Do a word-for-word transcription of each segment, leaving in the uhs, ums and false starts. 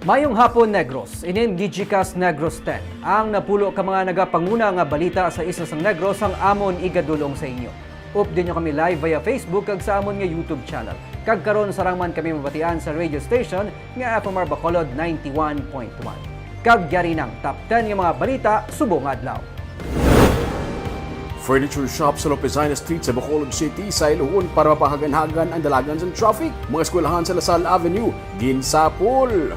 Mayong hapon, Negros. Inin Digicast Negros ten. Ang napulo ka mga nagapanguna nga balita sa isla sang Negros ang amon igadul-ong sa inyo. Update nyo kami live via Facebook kag sa amon nga YouTube channel. Kag karon, sarang man kami mabatian sa radio station nga F M R Bacolod ninety-one point one. Kag yari nang top ten nga mga balita subong adlaw. Furniture shop sa Lopezina Street sa Bacolod City sayluhon para mapahagan-hagan ang dalagan sang traffic. Mga eskwelahan sa La Salle Avenue ginsapol.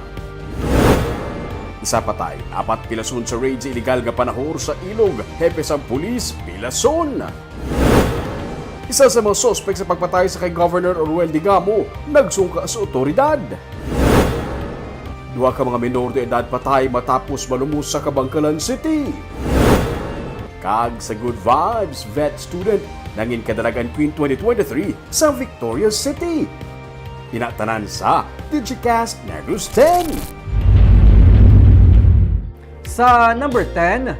Isa patay, apat pilason sa raid sa iligal nga panahor sa Ilog. Hepe sang pulis, pilason. Isa sa mga suspek sa pagpatay sa kay Governor Ruel Digamo nagsungka sa otoridad. Duha ka mga minor de edad patay matapos malumos sa Kabankalan City. Kag sa Good Vibes Vet Student nangin Kadalagan Queen twenty twenty-three sa Victorias City. Ina tanan sa Digicast Negros ten. Sa number ten,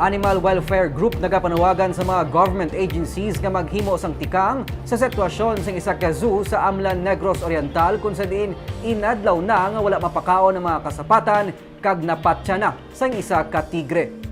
Animal Welfare Group nagapanawagan sa mga government agencies nga maghimo sang tikang sa sitwasyon sang isa ka zoo sa Amlan, Negros Oriental, kung sa diin inadlaw na nga wala mapakaon ang mga kasapatan kag napatya na sang isa ka tigre.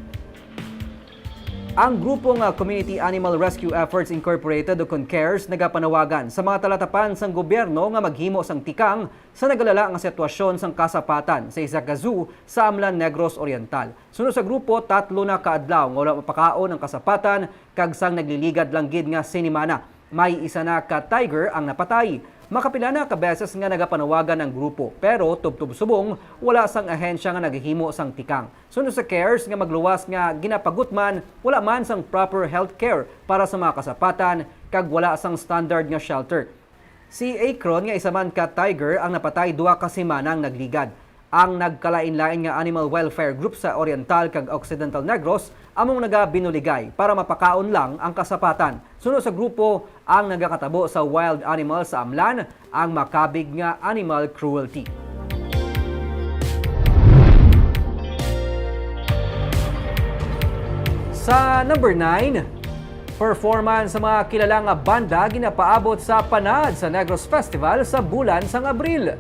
Ang grupo nga Community Animal Rescue Efforts Incorporated, o kon CARES, nagapanawagan sa mga talatapan sang gobyerno nga maghimo sang tikang sa nagalala nga sitwasyon sang kasapatan sa isa ka zoo sa Amlan, Negros Oriental. Suno sa grupo, tatlo na ka adlaw nga wala mapakaon ang kasapatan, kag sang nagliligad lang gid nga sinimana, may isa na ka tiger ang napatay. Makapila na ka beses nga nagapanawagan ang grupo, pero tubtob subong wala sang ahensya nga naghihimo sang tikang. Suno sa CARES nga magluwas nga ginapagutman, wala man sang proper health care para sa mga kasapatan, kag wala sang standard nga shelter. Si Akron, nga isa man ka tiger ang napatay duha ka semana ang nagligad. Ang nagkalain-lain nga animal welfare group sa Oriental kag Occidental Negros among nagabinuligay para mapakaon lang ang kasapatan. Suno sa grupo, ang nagakatabo sa wild animal sa Amlan ang makabig nga animal cruelty. Sa number nine, performance sa mga kilala nga banda ginapaabot sa Panaad sa Negros Festival sa bulan sang Abril.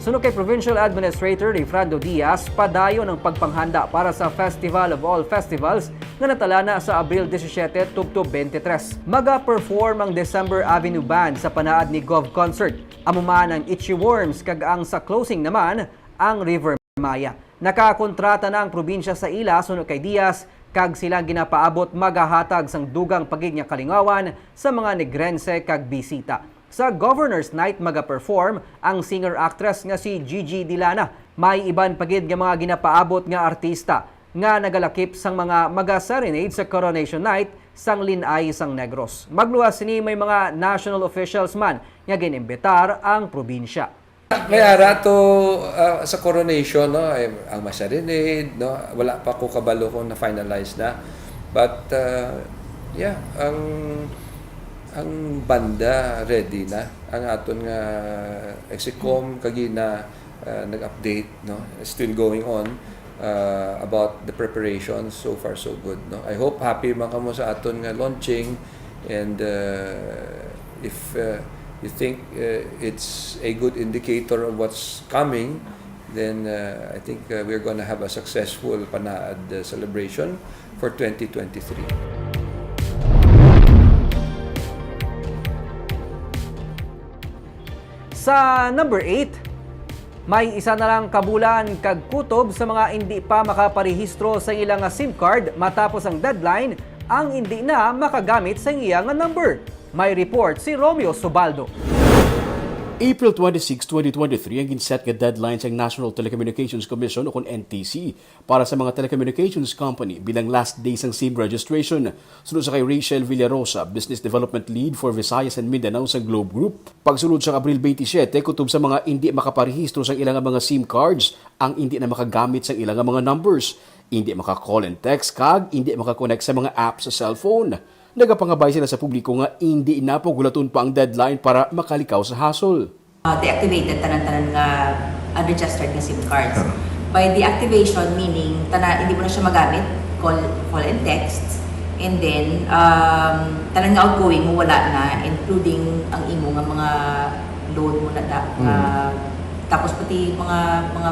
Suno kay Provincial Administrator Rayfrando Diaz, padayon ang pagpanghanda para sa Festival of All Festivals nga natalana sa Abril disisiete tubtob twenty-three. Maga-perform ang December Avenue Band sa Panaad ni Gov Concert, amo man ang Itchy Worms, kag ang sa closing naman ang River Maya. Nakakontrata na ang probinsya sa ila suno kay Diaz, kag sila ginapaabot magahatag sang dugang pa gid nga kalingawan sa mga Negrense kag bisita. Sa Governor's Night, maga-perform ang singer-actress nga si Gigi Dilana. May iban pa gid nga mga ginapaabot nga artista nga nagalakip sang mga maga-serenade sa Coronation Night sang Lin-ay sang Negros. Magluwas sini, may mga national officials man nga gin-imbitar ang probinsya. May ara to, ah, sa coronation, no, ay, ang ma-serenade, no, wala pa ko kabalo kung na-finalize na. But, ah, yeah, ang, ang banda ready na. Ang aton nga execom kagina, ah, nag-update, no, still going on, ah, about the preparations. So far, so good, no. I hope happy man kamo sa aton nga launching, and, ah, if, ah, you think, ah, it's a good indicator of what's coming, then, ah, I think, ah, we're gonna have a successful Panaad, ah, celebration for twenty twenty-three. Sa number eight, may isa na lang ka bulan kag kutob sa mga indi pa makaparehistro sa ila nga SIM card matapos ang deadline, ang indi na makagamit sa iya nga number. May report si Romeo Subaldo. April twenty-six, twenty twenty-three ang ginset nga deadline sang National Telecommunications Commission, o kon N T C, para sa mga telecommunications company bilang last day sang SIM registration. Suno sa kay Rachel Villarosa, Business Development Lead for Visayas and Mindanao sa Globe Group, pagsulod sang Abril twenty-seven, kutob sa mga indi makaparehistro sang ila nga mga SIM cards ang indi na makagamit sang ila nga mga numbers, indi maka-call and text, kag indi maka-connect sa mga app sa cellphone. Nagapangabay sila sa publiko nga indi na pagulaton pa ang deadline para makalikaw sa hassle. Uh, deactivated tanan-tanan nga unregistered nga SIM cards. Pero by deactivation, meaning, tana-, hindi mo na siya magamit, call, call and texts, And then, um, tanan nga outgoing mo wala na, including ang imo nga mga load mo na da, Mm. nga, tapos pati mga, mga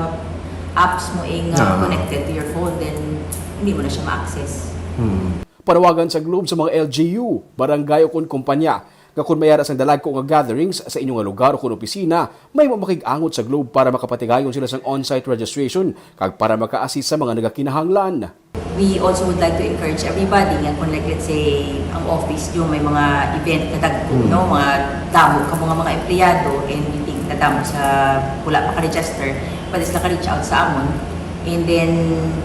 apps mo, eh, nga Ah. connected to your phone, then hindi mo na siya ma-access. Mm. Panawagan sa Globe sa mga L G U, barangay o kon kumpanya nga kon may ara sang dalagko nga gatherings sa inyo nga lugar o kon opisina, may makig-angot sa Globe para makapatigayon sila sang on-site registration kag para maka-assist sa mga nagakinahanglan. We also would like to encourage everybody nga kung, like, let's say, ang office nyo may mga event na dagko, Hmm. no? Mga damo ka mga, mga empleyado, and you think na damo sa wala pa ka-register, pwede sila ka-reach out sa amon. And then,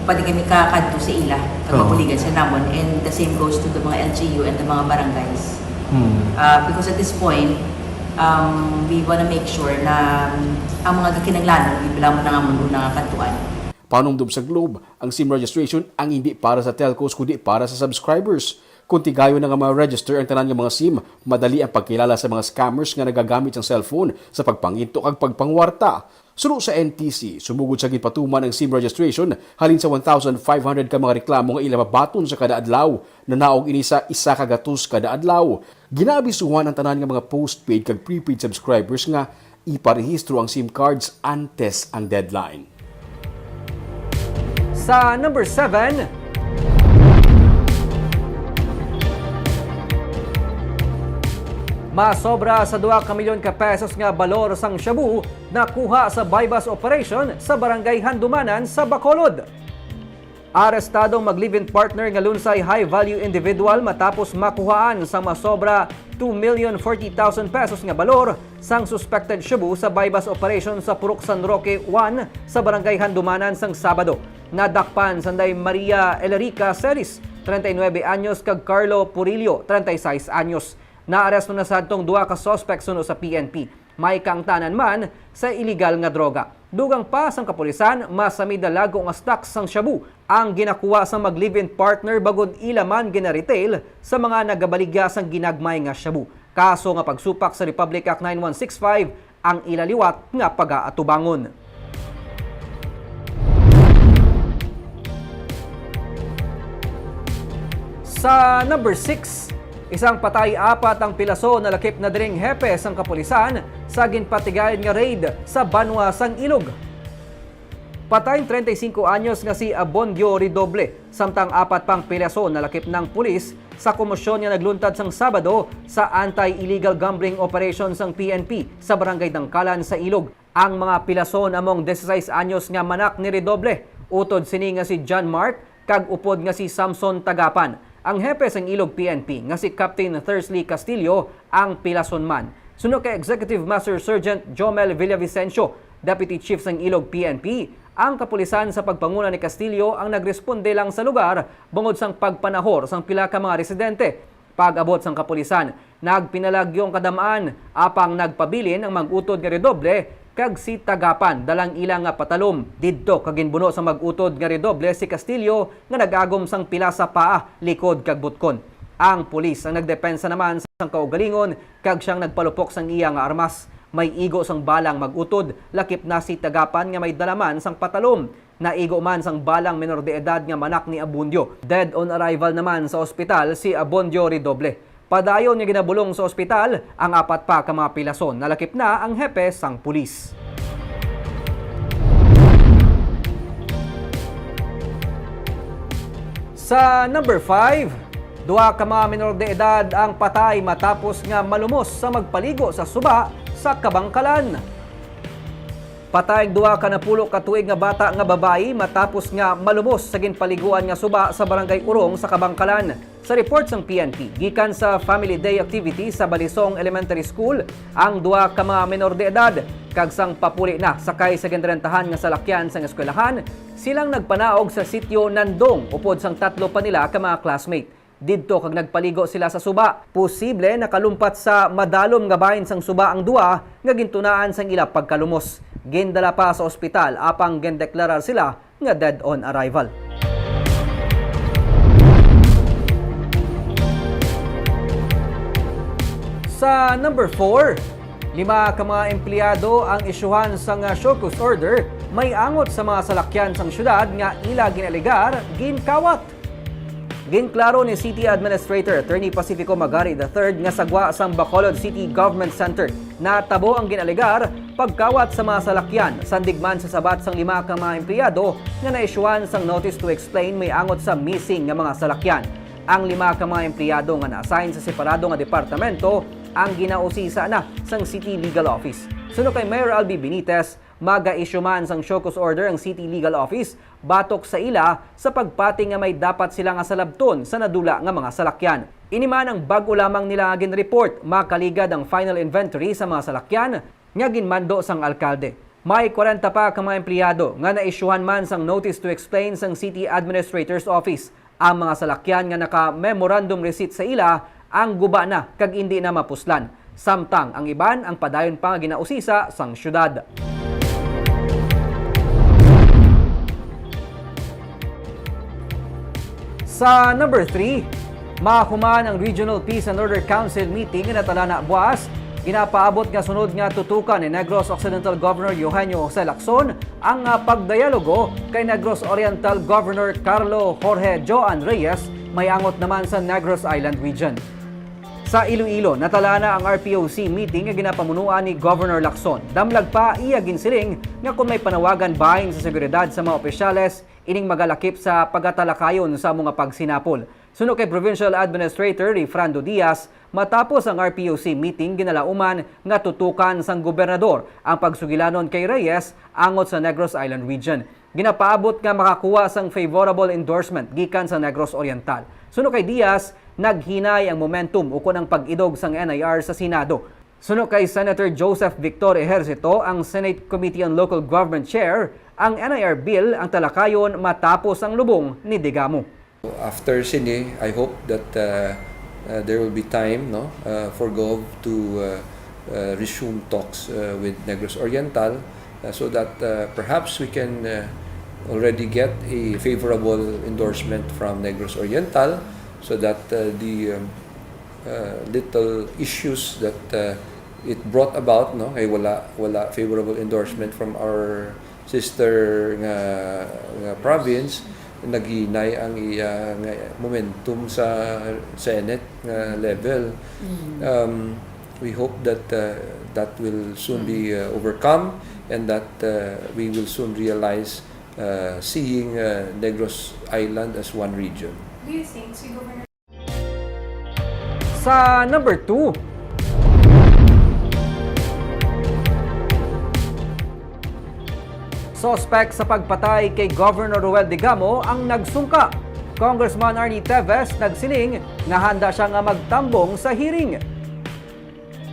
pwede kami kakadto sa ila, kag Oo. mabuligan sa namon. And the same goes to the mga L G U and the mga barangays. Hmm. Ah, because at this point, um, we wanna make sure na ang mga kakinahanglanon, gibala mo na nga mo una nga kadtuan. Panumdom sa Globe, ang SIM registration ang hindi para sa telcos kundi para sa subscribers. Kung tigayon na nga ma-register ang tanan nga mga SIM, madali ang pagkilala sa mga scammers nga nagagamit sang cellphone sa pagpanginto kag pagpangwarta. Suno sa N T C, sumugod sa ginpatuman ang SIM registration halin sa one thousand five hundred ka mga reklamo nga ila mabaton sa kada adlaw, nanaog ini sa isa ka gatos kada adlaw. Ginaabisuhan ang tanan nga mga postpaid kag prepaid subscribers nga iparehistro ang SIM cards antes ang deadline. Sa number seven, masobra sa dua ka milyon ka pesos nga balor sang shabu nakuha sa buy-bust operation sa Barangay Handumanan sa Bacolod. Arestado ang mag-live-in partner nga lunsay high-value individual matapos makuhaan sa masobra two million forty thousand pesos nga balor sang suspected shabu sa buy-bust operation sa Purok San Roque one sa Barangay Handumanan sang Sabado. Nadakpan sanday Maria Elerica Celis, treinta y nueve anyos, kag Carlo Purillo, treinta y seis anyos. Naaresto na sadtong duha ka suspect suno sa P N P. May kaangtanan man sa iligal nga droga. Dugang pa sang kapulisan, mas samid na lagko nga stocks sang shabu ang ginakuha sang mag-live-in partner bangod ila man gina-retail sa mga nagabaligya sang ginagmay nga shabu. Kaso nga pagsupak sa Republic Act nine one six five ang ila liwat nga pagaatubangon. Sa number six, isang patay, apat ang pilason nalakip na diring hepe sang kapulisan sa ginpatigayon nga raid sa banwa sang Ilog. Patay ang treinta y cinco anyos nga si Abondio Redoble, samtang apat pang pilason nalakip ng pulis sa komosyon nga nagluntad sang Sabado sa anti-illegal gambling operation sang P N P sa Barangay Dangkalan sa Ilog. Ang mga pilason amo ang dieciséis anyos nga manak ni Redoble, utod sini nga si John Mark, kag upod nga si Samson Tagapan. Ang hepe sang Ilog P N P nga si Captain Thursley Castillo ang pilason man. Suno kay Executive Master Sergeant Jomel Villavicencio, Deputy Chief sang Ilog P N P, ang kapulisan sa pagpanguna ni Castillo ang nagresponde lang sa lugar bangod sang pagpanahor sang pila ka mga residente. Pag-abot sang kapulisan, nagpinalagyo ang kadam-an, apang nagpabilin ang mag-utod nga Redoble kag si Tagapan dalang ila nga patalom didto, kag ginbuno sang mag-utod nga Redoble si Castillo nga nag-agom sang pila sa paa, likod kag butkon. Ang pulis ang nagdepensa naman sang kaugalingon kag siyang nagpalupok sang iya nga armas. May igo sang bala ang mag-utod, lakip na si Tagapan nga may dala man sang patalom. Naigo man sang bala ang menor de edad nga manak ni Abundio. Dead on arrival naman sa ospital si Abundio Redoble. Padayon nga ginabulong sa ospital ang apat pa ka mga pilason. Nalakip na ang hepe sang pulis. Sa number five, duha ka mga menor de edad ang patay matapos nga malumos sa magpaligo sa suba sa Kabangkalan. Patay ang duha ka napulo ka tuig nga bata nga babayi matapos nga malumos sa ginpaliguan nga suba sa Barangay Urong sa Kabangkalan. Sa report sang P N P, gikan sa Family Day activity sa Balisong Elementary School ang duha ka mga menor de edad, kag sang papuli na sakay sa ginrentahan nga salakyan sang eskwelahan, silang nagpanaog sa sitio Nandong upod sang tatlo pa nila ka mga classmate. Didto kag nagpaligo sila sa suba. Posible nakalumpat sa madalom nga bahin sang suba ang duha nga gintunaan sang ila pagkalumos. Gindala pa sa ospital apang gindeklarar sila nga dead on arrival. Sa number four, lima ka mga empleyado ang isyuhan sang show cause order may angot sa mga salakyan sang syudad nga ila ginalegar ginkawat. Ginklaro ni City Administrator Attorney Pacifico Magari the third nga sa gwa sang Bacolod City Government Center natabo ang gin-alegar pagkawat sa mga salakyan, sandigman sa sabat sang lima ka mga empleyado nga naisyuhan sang notice to explain may angot sa missing nga mga salakyan. Ang lima ka mga empleyado nga na-assign sa separado nga departamento ang ginausisa na sang City Legal Office. Suno kay Mayor Albi Benitez, maga-issue man sang show cause order ang City Legal Office batok sa ila sa pagpati nga may dapat sila nga salabton sa nadula nga mga salakyan. Ini man ang bag-o lamang nila nga gin-report, makaligad ang final inventory sa mga salakyan nga ginmando sang alkalde. May kwarenta pa ka mga empleyado nga naisyuhan man sang notice to explain sang City Administrator's Office. Ang mga salakyan nga naka-memorandum receipt sa ila ang guba na kag indi na mapuslan, samtang ang iban ang padayon pa nga ginausisa sang syudad. Sa number three, mahuman ang Regional Peace and Order Council meeting nga natalana buas, ginapaabot nga sunod nga tutukan ni Negros Occidental Governor Eugenio Jose Lacson ang, ah, pagdayalogo kay Negros Oriental Governor Carlo Jorge Joan Reyes, may angot naman sa Negros Island Region. Sa Iloilo, natalana ang R P O C meeting nga ginapamunuan ni Governor Lacson. Damlag pa, iya ginsiling nga kung may panawagan bahin sa seguridad sa mga opisyales, ining magalakip sa pagatalakayon sa mga pagsinapol. Suno kay Provincial Administrator Rifrando Diaz, matapos ang R P O C meeting, ginalauman nga tutukan sang gobernador ang pagsugilanon kay Reyes angot sa Negros Island Region. Ginapaabot nga makakuha sang favorable endorsement gikan sa Negros Oriental. Suno kay Diaz, naghinay ang momentum ukon ang pag-idog sang N I R sa Senado. Suno kay Senator Joseph Victor Ejercito, ang Senate Committee on Local Government Chair, ang N I R Bill ang talakayon matapos ang lubong ni Digamo. After sini, I hope that, uh, uh, there will be time, no, uh, for Gov to, uh, uh, resume talks, uh, with Negros Oriental, uh, so that, uh, perhaps we can, uh, already get a favorable endorsement from Negros Oriental, so that, uh, the, um, uh, little issues that, uh, it brought about, no, kay wala, wala favorable endorsement from our sister nga, nga province, naghinay ang iya nga momentum sa Senate nga level. Um, we hope that, uh, that will soon be, uh, overcome, and that, uh, we will soon realize, uh, seeing, uh, Negros Island as one region. Do you think si Governor Sa number two, suspect sa pagpatay kay Governor Roel Digamo ang nagsungka. Congressman Arnie Teves nagsiling nga handa siya nga magtambong sa hearing.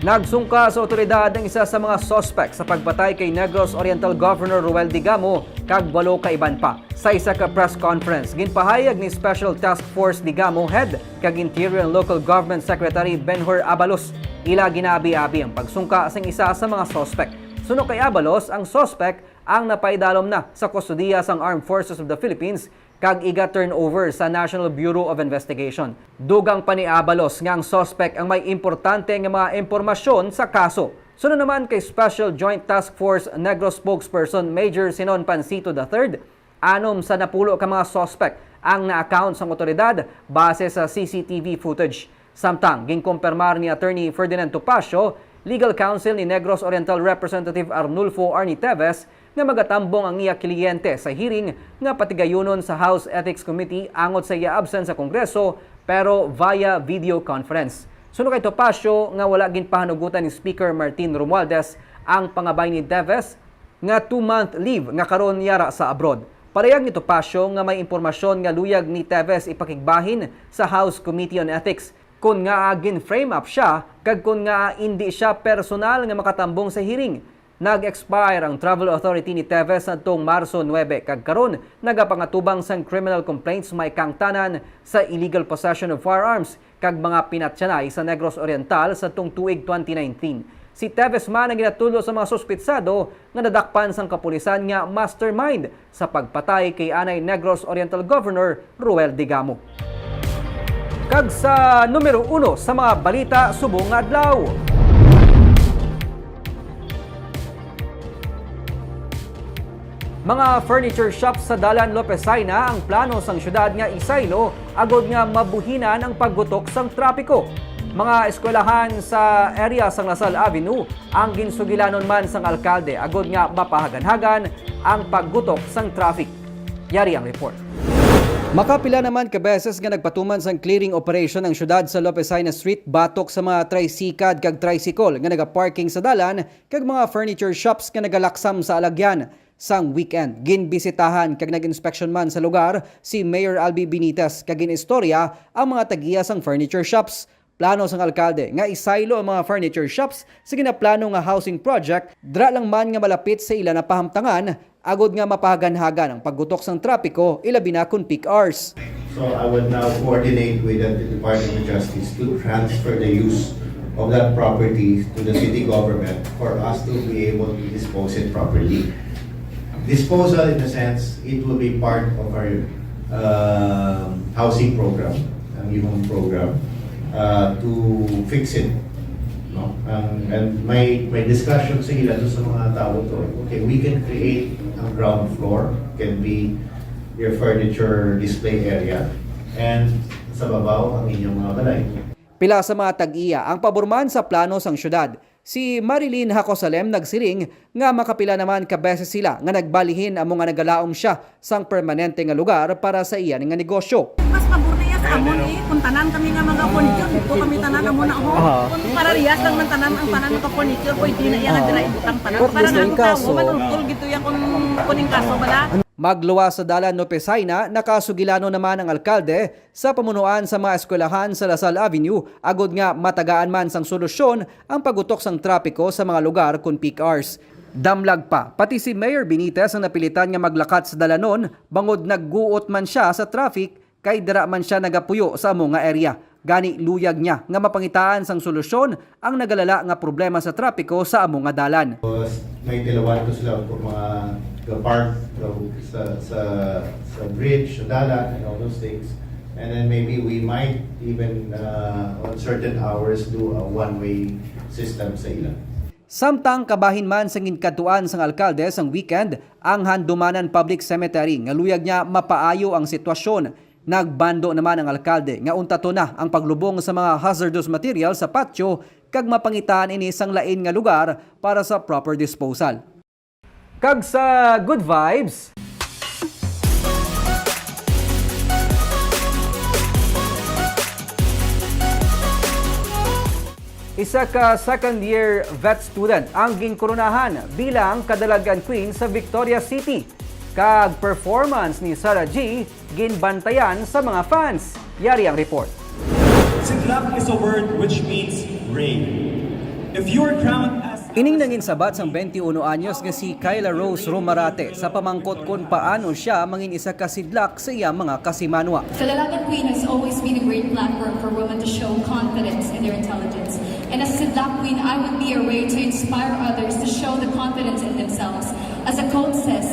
Nagsungka sa otoridad ang isa sa mga suspect sa pagpatay kay Negros Oriental Governor Roel Digamo kag walo ka iban pa. Sa isa ka press conference, ginpahayag ni Special Task Force Digamo Head kag Interior and Local Government Secretary Benhur Abalos ila ginaabi-abi ang pagsungka sang isa sa mga suspect. Suno kay Abalos, ang suspect ang napaidalom na sa kustodiya sang Armed Forces of the Philippines kag iga-turnover sa National Bureau of Investigation. Dugang pa ni Abalos nga ang suspect ang may importante nga mga impormasyon sa kaso. Suno naman kay Special Joint Task Force Negros spokesperson Major Sinon Pancito the third, anom sa napulo ka mga suspect ang na-account sang otoridad base sa C C T V footage. Samtang ginkumpirmar ni Attorney Ferdinand Topacio, legal counsel ni Negros Oriental Representative Arnulfo Arnie Teves, nga magatambong ang iya kliyente sa hearing nga patigayunon sa House Ethics Committee angot sa iya absence sa Kongreso, pero via video conference. Suno kay Topacio nga wala ginpahanugutan ni Speaker Martin Romualdez ang pangabay ni Teves nga two-month leave nga karon yara sa abroad. Parehag ni Topacio nga may impormasyon nga luyag ni Teves ipakigbahin sa House Committee on Ethics kon ngaa gin-frame up siya kag kon ngaa indi siya personal nga makatambong sa hearing. Nag-expire ang travel authority ni Teves sadtong Marso nuebe, kag karon nagapangatubang sang criminal complaints may kaangtanan sa illegal possession of firearms kag mga pinatyanay sa Negros Oriental sadtong tuig twenty nineteen. Si Teves man ang ginatudlo sa mga suspitsado nga nadakpan sang kapulisan nga mastermind sa pagpatay kay anay Negros Oriental Governor Roel Digamo. Kag sa numero uno sa mga balita subong nga adlaw. Mga furniture shops sa Dalan Lopez Jaena ang plano sang syudad nga isaylo agod nga mabuhinan ang paggutok sang trapiko. Mga eskwelahan sa area sang Lasal Avenue ang ginsugilanon man sang alkalde agod nga mapahaganhagan ang paggutok sang traffic. Yari ang report. Makapila naman ka beses nga nagpatuman sang clearing operation ang syudad sa Lopez Jaena Street batok sa mga tricycad kag tricycle nga nagaparking sa dalan kag mga furniture shops nga nagalaksam sa alagyan. Sang weekend, ginbisitahan kag nag-inspeksyon man sa lugar si Mayor Albi Benitez kag gin-istorya ang mga tag-iya sang furniture shops. Plano sang alkalde nga isaylo ang mga furniture shops sa ginaplano nga housing project dira lang man nga malapit sa ila napahamtangan, agod nga mapahaganhagan ang paggutok sang trapiko, ilabi na kon peak hours. So I would now coordinate with the Department of Justice to transfer the use of that property to the city government for us to be able to dispose it properly. Disposal, in a sense, it will be part of our um, housing program, ang imong program, uh, to fix it. No? Ang, and my, my discussion sa ila to sa mga tao to, okay, we can create a ground floor, can be your furniture display area, and sa babaw ang inyong mga balay. Pila sa mga tag-iya ang pabor man sa plano sang syudad. Si Marilyn Hacosalem nagsiling nga makapila naman ka beses sila nga nagbalhin amo nga nagalaom siya sang permanente nga lugar para sa iya nga negosyo. Mas pabor niya sa amon eh, kung tanan kami nga mga furniture, dito kami tanan amo na ho. Aha. Kung para riyas lang man tanan ang tanan nga furniture, pwede na iya nga dira ibutang tanan. Pero para gusto nga yung kaso. Manultol gito iya kung, kung yung kaso bala. Magluwas sa dalan Lopez Jaena, nakasugilanon naman ang alkalde sa pamunuan sa mga eskwelahan sa Lasal Avenue agod nga matagaan man sang solusyon ang paggutok sang trapiko sa mga lugar kon peak hours. Damlag pa, pati si Mayor Benitez ang napilitan nga maglakat sa dalanon bangod nagguot man sia sa traffic kay dira man sia nagapuyo sa amo nga area. Gani luyag niya nga mapangitaan sang solusyon ang nagalala nga problema sa trapiko sa amo nga dalan. Tapos, may tilawan ko sila kung mga ga-park sa, sa, sa bridge, sa dalan, and all those things. And then maybe we might even, uh, on certain hours, do a one-way system sa ila. Samtang kabahin man sang ginkadtuan sang alkalde sang weekend ang Handumanan Public Cemetery nga luyag niya mapaayo ang sitwasyon. Nagbando naman ang alkalde nga untaton na ang paglubong sa mga hazardous material sa patio kag mapangitaan ini sang lain nga lugar para sa proper disposal. Kag sa good vibes, isa ka second year vet student ang ginkoronahan bilang Kadalagan Queen sa Victoria City. Kag performance ni Sarah G ginbantayan sa mga fans. Yari ang report. Sidlak is a word which means ray. If you are crowned as Ining nanginsabat sang twenty-one anyos nga si Kyla Rose Romarate sa pamangkot kon paano sia mangin isa ka sidlak sa iya mga kasimanwa. The Dalagan Queen has always been a great platform for women to show confidence in their intelligence. And as a Sidlak Queen, I would be a ray to inspire others to show the confidence in themselves. As the quote says,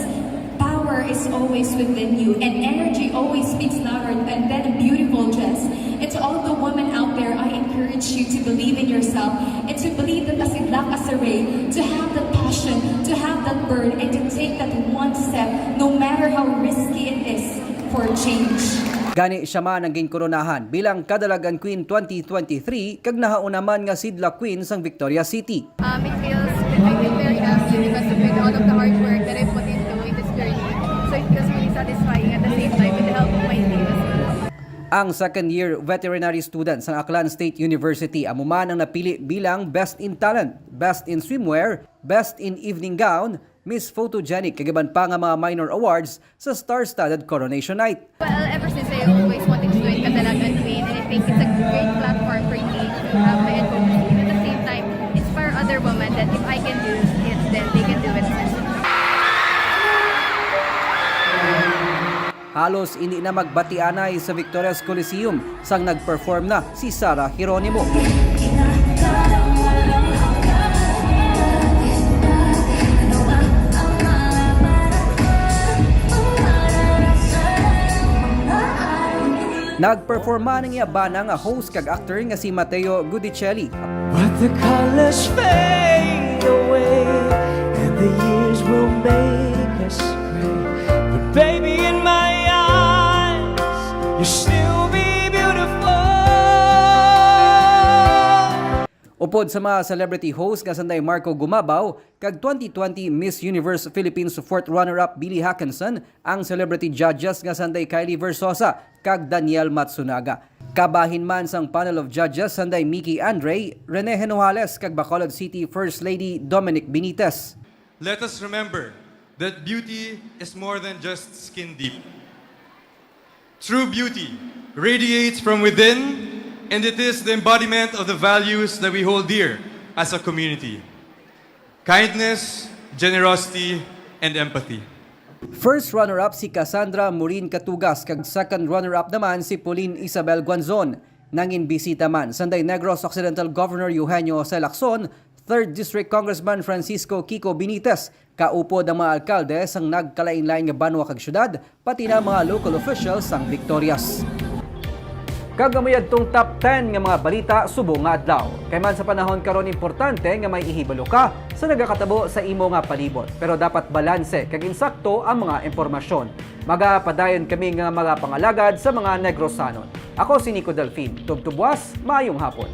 "Power is always within you, and energy always speaks louder than, than a beautiful dress." And to all the women out there, I encourage you to believe in yourself and to believe that a Sidlak as a ray, to have that passion, to have that burn, and to take that one step, no matter how risky it is, for change. Gani siya man ang ginkoronahan bilang Kadalagan Queen twenty twenty-three kag nahauna man nga Sidlak Queen sang Victoria City. Um, it feels, I feel very happy because of all of the hard work that I put into in this journey. So it feels really satisfying at the same time with the help of my team as well. Ang second year veterinary student sang Aklan State University amo man ang napili bilang Best in Talent, Best in Swimwear, Best in Evening Gown, Miss Photogenic, kag iban pa nga mga minor awards sa star-studded coronation night. Well, ever since I always wanted to join Kadalagan Queen, and I think it's a great platform for me to have my advocacy. And at the same time, inspire other women that if I can do it, then they can do it as well. Halos indi na magbatianay sa Victoria's Coliseum sang nag-perform na si Sarah Geronimo. Nagperforma ang iya bana nga host kag actor nga si Mateo Gudicelli. But the colors fade away, and the years will make us gray. You still be beautiful. Upod sa mga celebrity host nga sanday Marco Gumabaw kag twenty twenty Miss Universe Philippines fourth runner-up Billy Hackinson, ang celebrity judges nga sanday Kylie Versosa kag Daniel Matsunaga. Kabahin man sang panel of judges sanday Mickey Andre, Rene Hinojales kag Bacolod City First Lady Dominic Benitez. Let us remember that beauty is more than just skin deep. True beauty radiates from within, and it is the embodiment of the values that we hold dear as a community: kindness, generosity, and empathy. First runner-up si Cassandra Morin Catugas kag second runner-up naman si Pauline Isabel Guanzon. Nangin bisita man sanday Negros Occidental Governor Eugenio Jose Lacson, third District Congressman Francisco Kiko Benitez, kaupod ang mga alkalde sang nagkalainlain nga banwa kag syudad, pati na mga local officials sang Victorias. Kag amo yadtong top ten nga mga balita subong nga adlaw. Kay man sa panahon karon, importante nga may ihibalo ka sa nagakatabo sa imo nga palibot, pero dapat balanse kag insakto ang mga impormasyon. Magapadayon kami nga magapangalagad sa mga Negrosanon. Ako si Nico Delfin. Tubtubwas, maayong hapon.